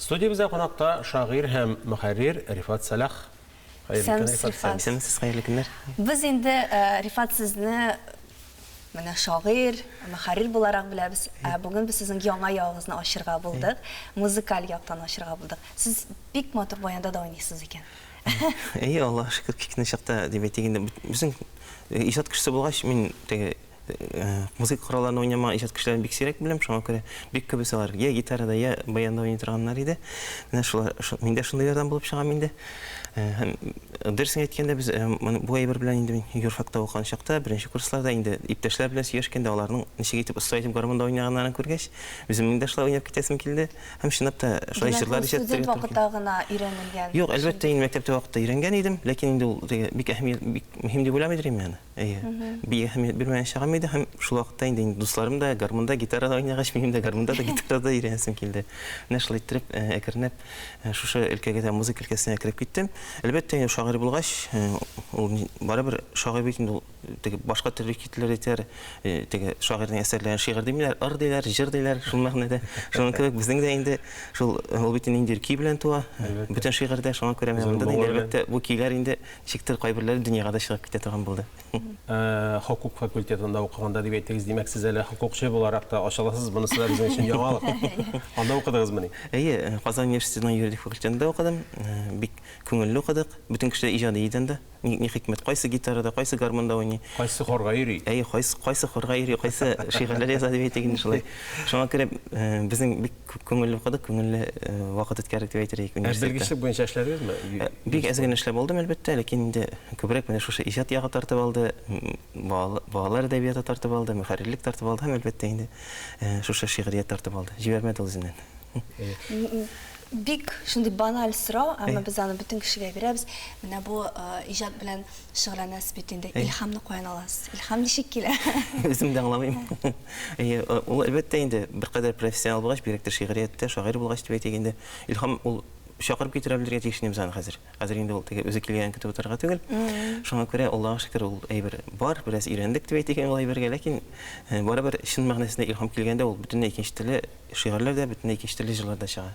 Студиябездә кунакта шагыйрь һәм мөхәррир Рифат Сәлах. Хәерле көн, Исәнмесез, Рифат. Рифат. Исәнмесез, хәерле көннәр. Без инде Рифат сезне менә шагыйрь, мөхәррир буларак беләбез. Ә бүген без сезнең яңа ягыгызны ачырга булдык, музыкаль яктан ачырга булдык. Сез бик матур баянда да уйныйсыз икән. Әйе, Аллага шөкер, кечкенә чакта дип әйтик инде, безнең иҗат кешесе булгач, мин теге музыка коралларын уйнамаган иҗат кешеләрен бик сирәк беләм, шуңа күрә бик күбесе алар я гитарада, я баянда уйный торганнар иде. Менә шулар, мин дә шундыйлардан булып чыгам инде. Һәм дөресен әйткәндә, без бу әйбер белән инде мин юрфакта укыган чакта, беренче курсларда инде иптәшләр белән сөйләшкәндә, аларның ничек итеп оста итеп гармунда уйнаганнарын күргәч, үземнең дә шулай уйнап китәсем килде. Һәм чынлап та шулай Димәк, җырлар ул иҗат студент итәргә туры килде. вакытта гына өйрәнелгән Юк, әлбәттә, шул. инде мәктәптә вакытта өйрәнгән идем, ләкин инде ул теге бик әһәмият, бик мөһим дип уйламый идем мин аны. Әйе. Бик әһәмият бирмәгән чагым иде һәм шул вакытта инде инде дусларым да гармунда, гитарада уйнагач, минем дә гармунда да, гитарада өйрәнәсем килде. Менә шулай иттереп, әкренләп шушы өлкәгә дә, музыка өлкәсенә кереп киттем. Әлбәттә, инде шагыйрь булгач, ул барыбер шагыйрь бит инде ул теге башка төрле китләр әйтәр, теге шагыйрьнең әсәрләрен шигырь димиләр, ыр диләр, җыр диләр, шул мәгънәдә. Шуның кебек безнең дә инде шул ул бит инде ниндидер көй белән туа. Бөтен шигырьдә, шуңа күрә менә монда да инде әлбәттә бу көйләр инде ничектер кайберләре дөньяга да чыгып китә торган булды. Хокук факультетында укыганда дип әйттегез, димәк, сез әле хокукчы буларак та ачыласыз, монысы да безнең өчен яңалык. Анда укыдыгызмыни? Әйе, Казан университетының юридик факультетында укыдым. Бик күңелле укыдык. Бөтен кеше дә иҗади иде анда. Ни хикмәт, кайсы гитарада, кайсы гармунда уйный. Кайсы хорга йөри. Әйе, кайсы, кайсы хорга йөри, кайсы шигырьләр яза дип әйтик инде шулай. Шуңа күрә безнең бик күңелле укыдык, күңелле вакыт үткәрдек дип әйтер идек Ә университетта. белгечлек буенча эшләдегезме? Бик әз генә эшләп алдым, әлбәттә, ләкин инде күбрәк менә шушы иҗат ягы тартып алды, балалар әдәбияты тартып алды, мөхәррирлек тартып алды һәм, әлбәттә инде, шушы шигърият тартып алды. Җибәрмәде ул үзеннән. Бик шундый баналь сорау, әмма без аны бөтен кешегә бирәбез. Менә бу иҗат белән шөгыльләнәсез бит инде. Илһамны каян аласыз? Илһам ничек килә? Үзем дә аңламыйм. Әйе, ул әлбәттә инде беркадәр профессионал булгач, бигрәк тә шигърияттә, шагыйрь булгач дип әйтик инде, илһам ул чакырып китерә белергә тиеш инде без аны хәзер. Хәзер инде ул теге үзе килгәнен көтеп утырырга түгел. Шуңа күрә, Аллага шөкер, ул әйбер бар, бераз өйрәндек дип әйтик инде ул әйбергә, ләкин барыбер чын мәгънәсендә илһам килгәндә ул бөтенләй икенче төрле Шигырьләр дә бөтенләй икенче төрле җырлар да чыга.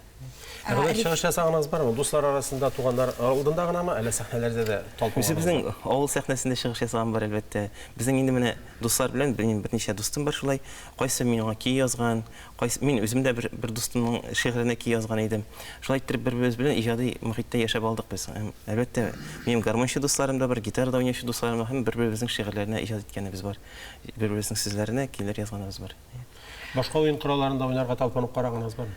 Ә болай чыгыш ясаганыгыз бармы? Дуслар арасында, туганнар алдында гынамы, әллә сәхнәләрдә дә талпынганыгыз Үзебезнең авыл сәхнәсендә чыгыш ясаган бар, әлбәттә. Безнең инде менә дуслар белән, минем берничә дустым бар шулай, кайсы мин аңа көй язган, кайсы, мин үзем дә бер, бер дустымның шигыренә көй язган идем. Шулай иттереп бер-беребез белән иҗади мохиттә яшәп алдык без. Һәм, әлбәттә, минем гармунчы дусларым да бар, гитарада уйнаучы дусларым бар һәм бер-беребезнең шигырьләренә иҗат иткәнебез бар, бер-беребезнең сүзләренә көйләр язганыбыз бар. Башка уен коралларында уйнарга талпынып караганыгыз бармы?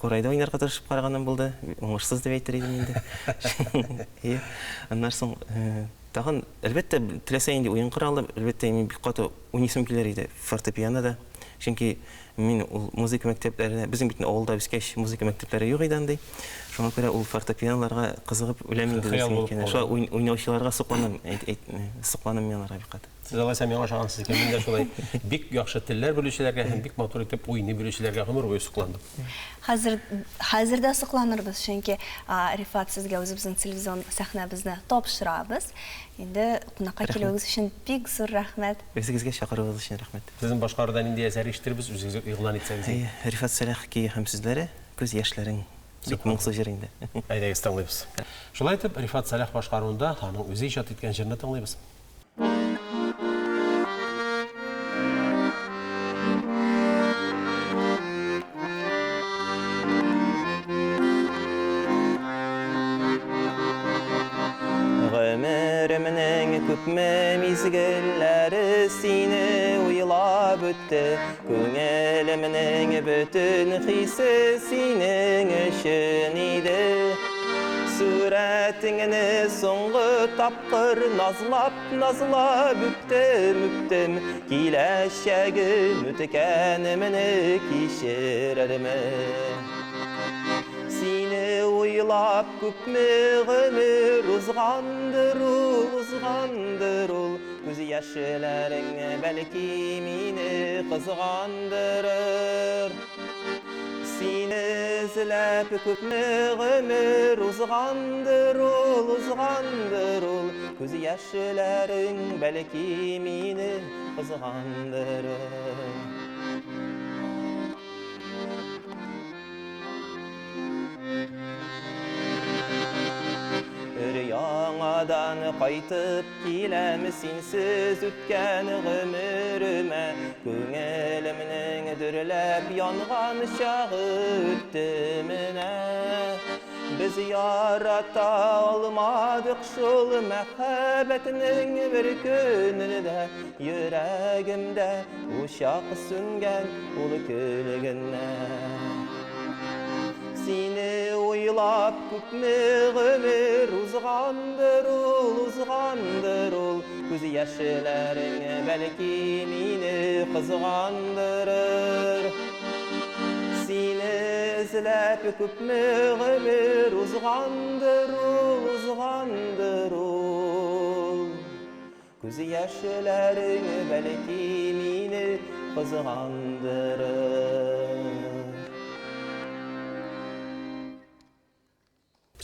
Курайда уйнарга тырышып караганым булды. Уңышсыз дип әйтер идем инде. Әйе. Аннан соң тагын, әлбәттә, теләсә нинди уен коралы, әлбәттә, мин бик каты уйныйсым килер иде фортепианода. Чөнки мин ул музыка мәктәпләренә, безнең бит авылда үскәч, музыка мәктәпләре юк иде андый. Шуңа күрә ул фортепианоларга кызыгып үләм инде. Хыял булып калды. Шулай уйнаучыларга сокланам, сокланам мин аларга бик каты. Сез алайса миңа ошагансыз икән, мин дә шулай бик яхшы телләр белүчеләргә һәм бик матур итеп уйный белүчеләргә гомер буе сокландым. Хәзер, хәзер дә сокланырбыз, чөнки Рифат, сезгә үзебезнең телевизион сәхнәбезне тапшырабыз. Инде кунакка килүегез өчен бик зур рәхмәт. Үзегезгә чакыруыгыз өчен рәхмәт. Сезнең башкаруда нинди әсәр ишетербез, үзегез игълан итсәгез иде. Әйе, Рифат Сәлахов көе һәм сүзләре, Күз яшьләрең. Бик моңсу җыр инде. Әйдәгез, тыңлыйбыз. Шулай итеп, Рифат Сәлах башкаруында аның үзе иҗат иткән җырны тыңлыйбыз. Гомеремнең күпме мизгелләре сине уйлап үтте, Күңелемнең бөтен хисе синең өчен иде. Сурәтеңне соңгы тапкыр назлап-назлап үптем, үптем, Киләчәгем үткәнемне кичерермен. Сине уйлап күпме гомер узгандыр ул, узгандыр ул, Күз яшьләрең бәлки мине кызгандырыр. Сине эзләп күпме гомер узгандыр ул, узгандыр ул, Күз яшьләрең бәлки мине кызгандырыр. Яңадан кайтып киләм синсез үткән гомеремә. Күңелемнең дөрләп янган чагы үтте менә. Без ярата алмадык шул мәхәббәтнең бер көнен дә. Йөрәгемдә учак сүнгән ул көл генә. Сине уйлап күпме гомер узгандыр ул, узгандыр ул. Күз яшьләрең бәлки мине кызгандырыр. Сине эзләп күпме гомер узгандыр ул, узгандыр ул. Күз яшьләрең бәлки мине кызгандырыр.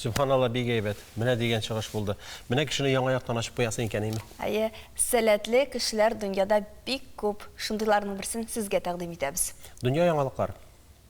Сөбханалла, бик әйбәт. Менә дигән чыгыш булды. Менә кешене яңа яктан ачып куясың икән, әйме? Әйе, сәләтле кешеләр дөньяда бик күп. Шундыйларның берсен сезгә тәкъдим итәбез. Дөнья яңалыклар.